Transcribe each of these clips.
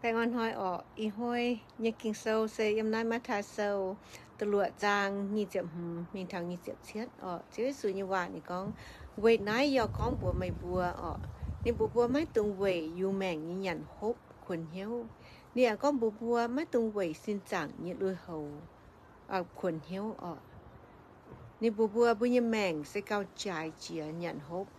Baengh orn hnoi orqc. Ih hnoi nyei Ging-Sou se yiem naaiv Matv^taai Sou da'luoqc zaang nyic ziepc hmz mingh taux nyic ziepc cietv orqc. Ziouv Yesu nyei waac ninh gorngv, weic naaiv yaac gorngv mbuox meih mbuo orqc, ninh mbuox mbuo maiv dungx weic yungz maengc nyei nyanc hopv kuonx hnyouv. Ninh yaac gorngv mbuox mbuo maiv dungx weic sin zaangc nyei lui-houx kuonx hnyouv orqc. Ninh mbuox mbuo, mbuo nyei maengc se gauh jaaix jiex nyanc hopv,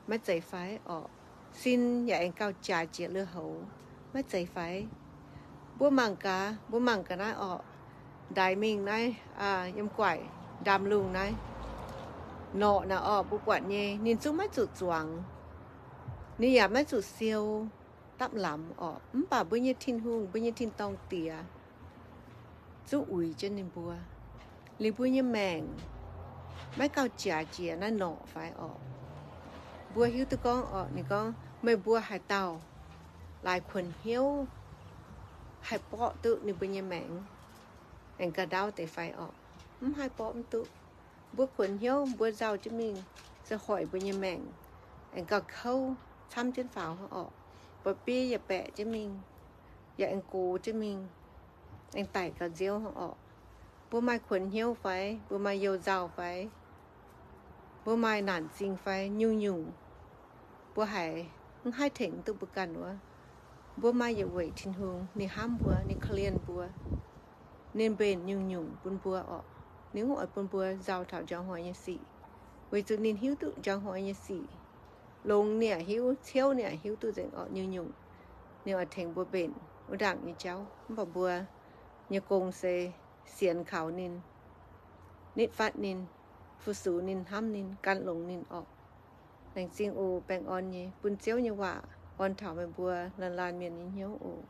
maiv zeiz fai orqc? Sin yaac aengx gauh jaaix jiex lui-houx, maiv zeiz fai? Mbuo mangc gaax, mbuo mangc gaax naaiv orqc. Ndaix mingh naaiv, yiem guaaic ndaamv-lungh naaiv, norqc naaic orqc, mbuo buatc nyei, ninh zungv maiv zuqc zuangx, ninh yaac maiv zuqc siou dapv lamz orqc. Mv baac mbuo nyei Tin-Hungh, mbuo nyei tin-dorngh Diex, zungv uix jienv ninh mbuo. Liuz mbuo nyei maengc maiv gauh jaaix jiex naaiv norqc fai orqc? Mbuo hiuv duqv gorngv orqc, ninh gorngv, meih mbuo haaix dauh laaix kuonx hnyouv haih borqv duqv ninh mbuo nyei maengc aengx gauh ndaauv deix fai orqc? Mv haih borqv mv duqv. Mbuo kuonx hnyouv, mbuo nzauh jienv mingh se hoic mbuo nyei maengc aengx gauh kouv camv jienv faaux hnangv orqc. Mba'biei yaac baeqc jienv mingh, yaac aengx gox jienv mingh, aengx daic gauh nziouv hnangv orqc. Mbuo maaih kuonx hnyouv fai? Mbuo maaih you nzauh fai? Mbuo maaih naanc zingh fai? Nyungc-nyungc mbuo haiz mv haih tengx duqv mbuo ganh wuov, mbuo maaih yietc weic Tin-Hungh, ninh hnamv mbuo, ninh korv-lienh mbuo, ninh mbenc nyungc-nyungc bun mbuo orqc. Ninh mv oix bun mbuo nzauh taux njang hnoi nyei sic, weic zuqc ninh hiuv duqv njang hnoi nyei sic. Longx ninh yaac hiuv, ciouv ninh yaac hiuv duqv nzengc orqc. Nyungc-nyungc ninh oix tengx mbuo mbenc wuov ndaangc nyei jauv. Mv baac mbuo nyei gong se sienx kaux ninh, nitv fatv ninh, fu-sux ninh, hnamv ninh, gan longx ninh orqc. Laengz zingh oc. Baengh orn nyei bun Ziouv nyei waac orn taux meih mbuo laanh laanh mienh nyei hnyouv oc.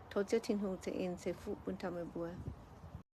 Tov Ziouv Tin-Hungh ceix en ceix fuqv bun taux meih mbuo.